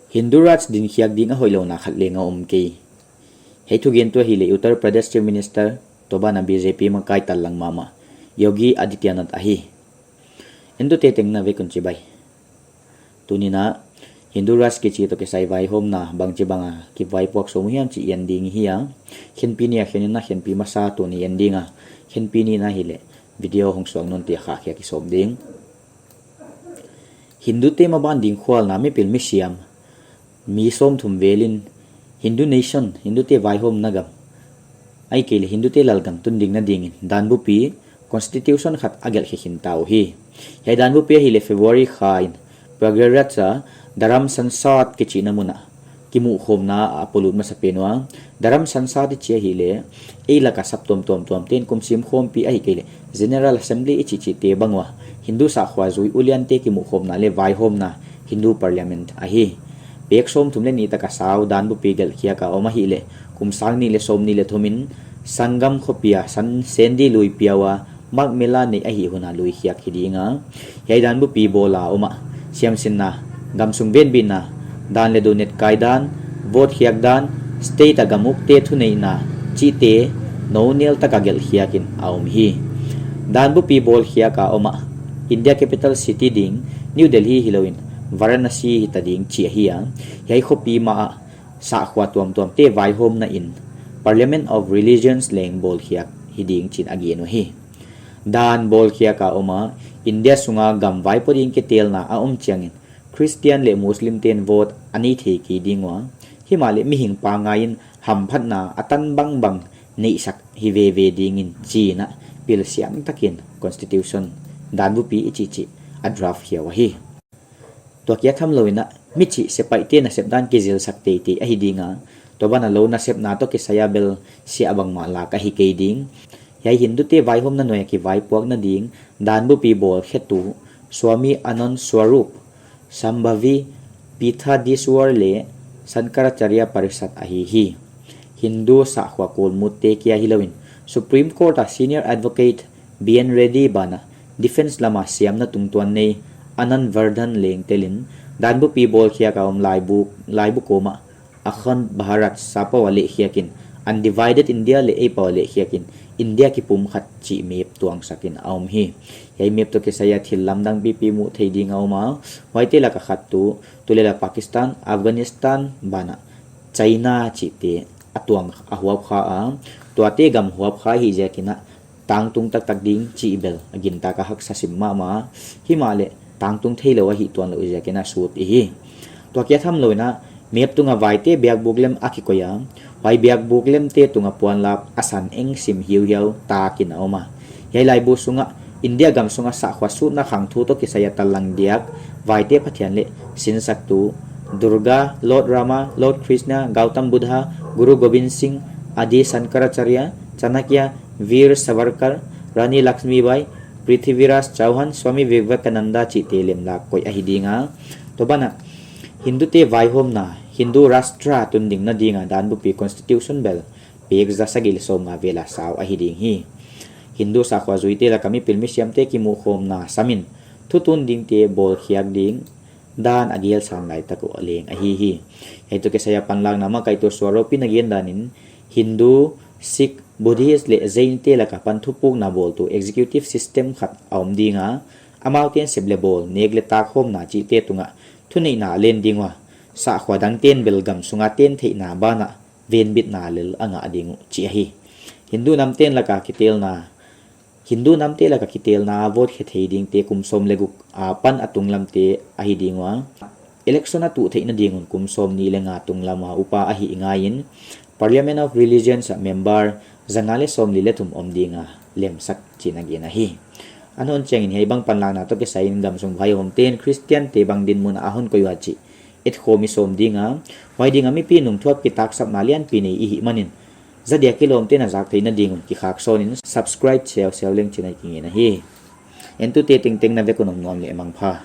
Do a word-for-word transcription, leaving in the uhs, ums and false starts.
Hindu Raj dinkhiak ding a hoihlouhna khat leng a om kei. Hiai thugentu ahihleh Uttar Pradesh Chief Minister, tua banah B J P makai tallang mahmah, Yogi Adityanath ahi. Entute tengteng na vek un chibai. Tuni'n Hindu Raj kichi toh kisai vaihawmna bangchibang a kivaipuak sawm uh hiam chih en ding i hi a. Khenpi ni a khen in, khenpi masa tuni'n en ding a. Khenpi ni in ahihleh video hong suak nawn tia kha khia kisawm ding. Hindute maban ding khualna mipil misiam mi sawmthum vel in Hindu nation, Hindute vaihawmna gam, ahihkeileh Hindute lalgam tun dingna dingin danbupi constitution khat a gelh khe khin ta uhi. Hiai danbupi ahihleh February kha in Prayagraj a Dharam Sansad kichihna mun ah kimuhkhawmna a polut masapen ua. Dharam Sansad i chih ahihleh ei laka saptuam tuamtuamte'n kumsim khawmpi ahihkeileh General Assembly i chihchihte bang ua Hindu sakhua zui uliante kimuhkhawmna leh vaihawmna Hindu Parliament ahi. Pek sawmthum leh nih tak a sau danbupi gelhkhiak a om ahihleh kum sang nih leh sawmnih leh thum in Sangam khopi a San Sendi lui piau a Magh Mela neih ahih hun a luikhiak hi ding a. Hiai danbupi bawl a om ah siamsinna, gamsung venbitna, dan leh dunet kai dan, vote khiak dan, state a gam ukte thuneihna chihte nounel tak a gelhkhiak in a om hi. Danbupi bawlkhiak a om ah India capital city ding New Delhi hilou in Varanasi hita ding chi ahi a. Hiai khopi mah ah sakhua tuamtuamte vaihawmna in Parliament of Religions leng bawlkhiak hi ding chi'n a gen uhi. Dan bawlkhiak a om a India sung a gam vaipo ding kitelna a om chiangin Christian leh Muslimte'n vote a nei thei kei ding ua. Himahleh mihing pangai in hamphatna a tan bangbang neihsak hi veve dingin chi'n pilsiam takin constitution, danbupi i chihchih a draft khia uhi. Tua kia thamlou in michih sepaihte nasep dan kizilsak teitei ahi ding a, tua banah lou nasepna toh kisai a bel sia bangmah lak ahi kei ding. Hiai Hindute vaihawmna nuai a kivaipuakna ding danbupi bawlkhetu Swami Anand Swaroop, Shambhavi Peethadiswar leh Shankaracharya Parishad ahi hi. Hindu sakhua kulmutte kia hilou in Supreme Court a Senior Advocate B N Reddy banah defence lam a siamna tungtuan nei Anand Vardhan leng tel in danbupi bawlkhiak a om laibu, laibu kawm ah Akhand Bharat sapau a lehkhiak in Undivided India leh eipau a lehkhiak in India kipumkhat chih map tuangsak in a om hi. Hiai map toh kisai a thil lamdang pipi muh theih ding a om a, huaite lak a khat tuh tulel a Pakistan, Afghanistan banah China chihte a tuang a huapkha a, tuate gam huapkha ahih ziakin tangtung taktak ding chih bel a gintak a haksa sim mahmah. Himahleh tangtung theilou ahih tuanlouh ziakin a sut i hi. Tua kia thamlou in map tung a vaite biakbuk lem a kikoih a, huai biakbuk lemte tung a puanlap a san eng sim hiuhiau takin a om a. Hiai laibu sung ah India gam sung a sakhua sutna khangthu toh kisai a tallang diak vaite pathian leh sinsaktu Durga, Lord Rama, Lord Krishna, Gautam Buddha, Guru Gobind Singh, Adi Shankaracharya, Chanakya, Veer Savarkar, Rani Lakshmibai, Prithviraj Chauhan, Swami Vivekananda chihte lemlak koih ahi ding a. Tua banah Hindute vaihawmna Hindu Rashtra tun dingna ding a danbupi constitution bel pek za sagih leh sawmnga vel a sau ahi ding hi. Hindu sakhua zuite lak a mipil misiamte kimuhkhawmna sam in thutun dingte bawlkhiak ding dan a gelsan laitak uh leng ahi hi. Hiai toh kisai a panlakna makaihtu Swaroop in a gen dan in Hindu, Sikh, Buddhist leh Jainte lak a pan thupukna bawltu executive system khat a om ding a, amaute'n sep leh bawl, nek leh tak hawmna chihte tung ah thuneihna a len ding ua, sakhua dangte'n bel gam sung a ten theihna banah venbitna lel a ngah ding uh chi ahi. Hindu namte'n lak a kitelna Hindu namte lak a kitelna a vote khe thei dingte kum sawm leh guk apan a tunglamte ahi ding ua. Election a tuh theihna ding un kum sawmnih leh nga tunglam a upa ahih ngai in Parliament of Religions a member zanga leh sawmli leh thum om ding a lemsak chi'n a gen ahi. A nawn chiangin hiai bang panlakna toh kisai in gamsung vaihawmte'n Christiante bang dinmun a hon koih ua chih etkhawm i sawm ding a, huai ding a mipi nungthuap kitaksapna lianpi nei i hih manin, za dia kilawmte'n a zak theihna ding un kikhaksawn in subscribe siausiau leng chi'n a kingen ahi. Entute tengteng na vek un om nuam leh mangpha.